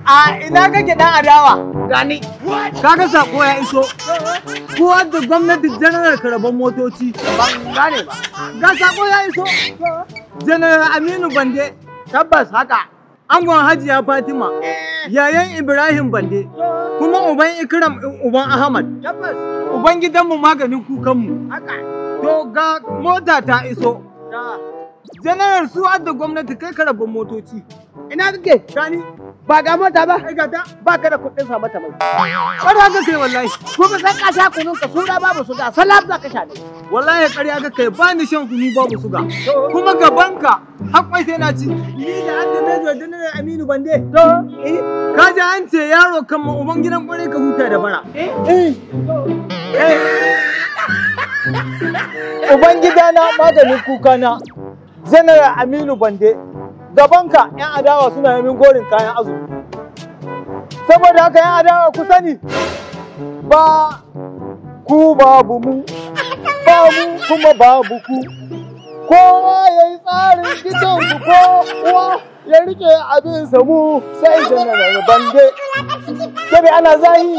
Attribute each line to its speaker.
Speaker 1: A ina kake dan adawa?
Speaker 2: Gani.
Speaker 1: Kaga sako ya iso. Kuwa da gwamnati janar karaban motoci.
Speaker 2: Ban gane ba.
Speaker 1: Ga sako ya iso. Janar Aminu Bande.
Speaker 2: Tabbas haka.
Speaker 1: Angon Hajiya Fatima. Yayan Ibrahim Bande. Kuma uban Ikram uban Ahmad.
Speaker 2: Tabbas.
Speaker 1: Uban gidanmu maganin kukanmu.
Speaker 2: Haka.
Speaker 1: To ga mota ta iso. Janar su da gwamnati kai karabin motoci.
Speaker 2: Ina kake?
Speaker 1: Gani.
Speaker 2: Ba ga mota ba?
Speaker 1: Ai gata.
Speaker 2: Ba ka da kuɗin sa mata mai.
Speaker 1: Ƙarya ka kai wallahi.
Speaker 2: Kuma sai ka sha kunun ka sura babu suga, salam za ka sha ne.
Speaker 1: Wallahi ƙarya ka kai ba ni shan kunu babu suga. Kuma gabanka hakwai sai na ci. Ni da an da Major General Aminu Bande.
Speaker 2: To.
Speaker 1: Ka ji an ce yaro kan ma uban gidan ƙwarai ka huta da bara.
Speaker 2: Eh.
Speaker 1: Uban gidana maganin kukana. General Aminu Bande. Gabanka 'yan adawa suna yamin gorin kayan azumi. Saboda haka 'yan adawa ku sani ba ku babu mu, ba mu kuma babu ku. Kowa ya yi tsarin gidansu kowa ya rike abinsa mu sai General Bande. Kebe ana zahi.